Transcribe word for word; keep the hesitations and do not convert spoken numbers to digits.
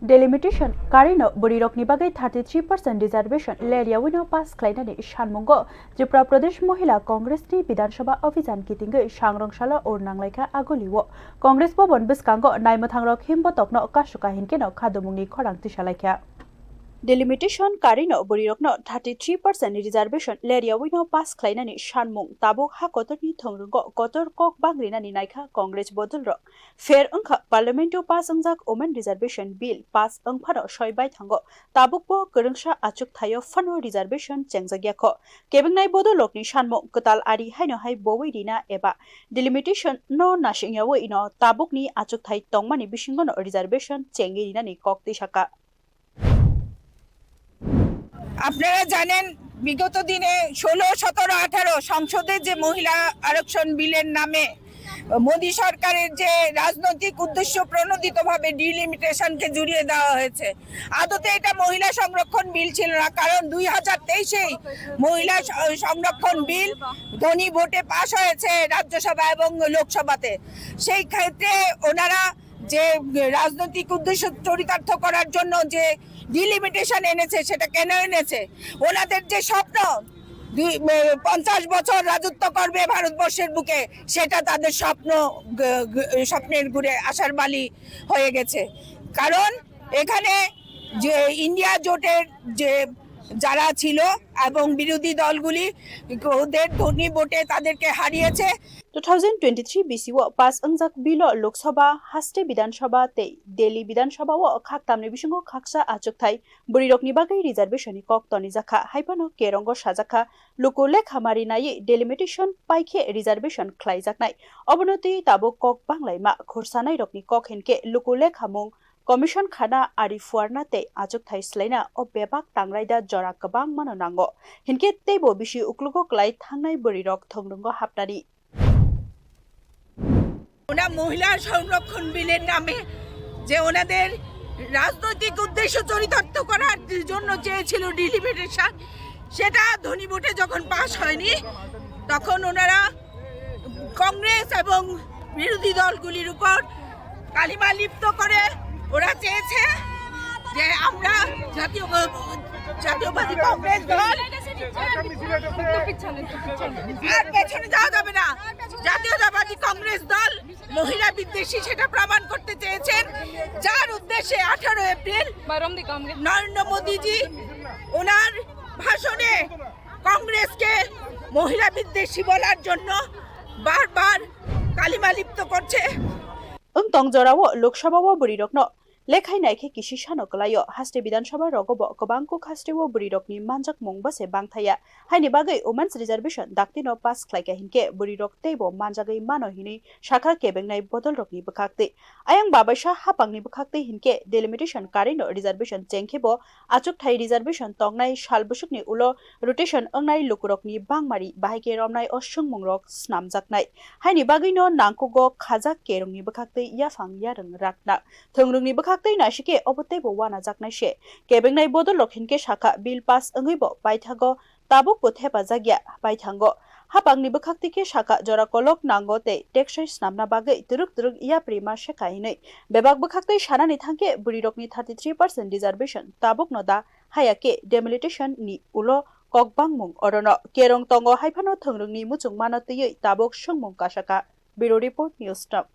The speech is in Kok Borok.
Delimitation karino bwrwirokni bagwi thirty three percent reservation leryaui no pass khlainani sanmungo Tripura Pradesh Mohila Congress ni Bidhan Sabha Abhijan kitingwi sangrong salo ur nanglaikha Agulio Congress Bhavan bwskango naimwthangrok himbotokno kasuka hinkeno khadumungni khorang tisalaikha. Delimitation karino bwrwirokno thirty three percent reservation leryaui no pass khlainani sanmung tabuk ha kotorni thwngrwngo kotor kok bangrinani naikha Congress bodolrok. Pher wngkha Parliament-o pass wngjak Women Reservation Bill pass wngphano soi baithango tabukbo kwrwngsa achukthaio phano reservation chengjakya kho. Kebengnai bodolrokni sanmung kwtal ari haino hai boui rina eba delimitation no nasingyaui no tabukni achukthai tongmani bisingono reservation chengwi rinani kok tisaka. আপনারা জানেন, বিগত দিনে ষোলো, সতেরো, আঠারো সংসদে যে মহিলা আরক্ষণ বিলের নামে মোদী সরকারের যে রাজনৈতিক উদ্দেশ্য প্রণোদিতভাবে ডিলিমিটেশনকে জুড়িয়ে দেওয়া হয়েছে। আদতে এটা মহিলা সংরক্ষণ বিল ছিল না, কারণ দুই হাজার তেইশেই মহিলা স- সংরক্ষণ বিল ধ্বনি ভোটে পাশ হয়েছে রাজ্যসভা এবং লোকসভাতে। সেই ক্ষেত্রে ওনারা যে রাজনৈতিক উদ্দেশ্য চরিতার্থ করার জন্য যে ডিলিমিটেশন এনেছে, সেটা কেন এনেছে? ওনাদের যে স্বপ্ন, দুই পঞ্চাশ বছর রাজত্ব করবে ভারতবর্ষের বুকে, সেটা তাদের স্বপ্ন, গ- গ- স্বপ্নের ঘুরে আশার বালি হয়ে গেছে। কারণ এখানে যে ইন্ডিয়া জোটের যে যারা ছিল এবং বিরোধী দলগুলি ওদের ধ্বনি ভোটে তাদেরকে হারিয়েছে। Two thousand twenty-three bisio pass wngjak bill-o Lok Sabha, Haste Bidhan Sabha tei Delhi Bidhan Sabha-o khaktamni bisingo khaksa achukthai bwrwirokni bagwi reservation-ni kok tonijakha, haiphano kerongo sajakha, luku lekha mari naiwi delimitation paikhe reservation khlaijaknai. Obono twi tabuk kok banglaima khursanairokni kok hinkhe luku lekhamung Commission khana ari phuarna tei achukthai swlaina o bebak tangraida jora kwbangmano nango. Hinkhe teibo bisi uklogo klai thangnai bwrwirok thwngrwngo hapnani. ওনার মহিলা সংরক্ষণ বিলের নামে যে ওনাদের রাজনৈতিক উদ্দেশ্য চরিতার্থ করার জন্য চেয়েছিল ডিলিমিটেশন, সেটা ধ্বনি ভোটে যখন পাশ হয়নি, তখন ওনারা কংগ্রেস এবং বিরোধী দলগুলির উপর কালিমা লিপ্ত করে ওরা চেয়েছে যে আমরা জাতীয় জাতীয়বাদী কংগ্রেস দল আর পেছনে যাওয়া যাবে না। জাতীয়তাবাদী কংগ্রেস দল মহিলা বিদ্বেষী সেটা প্রমাণ করতে চেয়েছেন, যার উদ্দেশ্যে আঠারো এপ্রিল নরেন্দ্র মোদীজি ওনার ভাষণে কংগ্রেসকে মহিলা বিদ্বেষী বলার জন্য বারবার কালিমা লিপ্ত করছে। Wng tong jorao Lok Sabha-o bwrwirokno lekhai naikhe kisi sano kwlaio. Haste Bidhan Sabha rogo bo kwbang kuk haste-o bwrwirokni manjakmung bwse bangthaya. Haini bagwi Women's Reservation daktino pass khlaikha hinkhe bwrwirok teibo manjagwi mano hinwi sakha kebengnai bodolrokni bwkhaktwi. Ayang babaisa hapangni bwkhaktwi hinkhe delimitation karino reservation chengkhebo achukthai reservation tongnai sal bwswkni ulo rotation wngnai lukurokni bangmari bahaikhe romnai o swngmungrok snamjaknai. Haini bagwino nangkugo khajak kerongni bwkhaktwi yaphang yarwng rakna. Thwngrwngni bwkhaktwi naisike obo teibo wanajaknai se. Kebengnai bodolrok hinkhe sakha bill pass wngwibo paithago tabukbo thepajakya paithango. Hapangni bwkhaktwi khe sakha jora kolok nango tei teksai snamna bagwi twrwk twrwk yapri ma sekha hinwi. Bebak bwkhaktwi sanani thangkhe bwrwirokni thirty three percent reservation tabukno da haya khe delimitation ni ulo kok bangmung orono kerong tongo haiphano thwngrwngni muchungmano twiwi tabuk swngmung kasaka. Bureau Report, News Talk.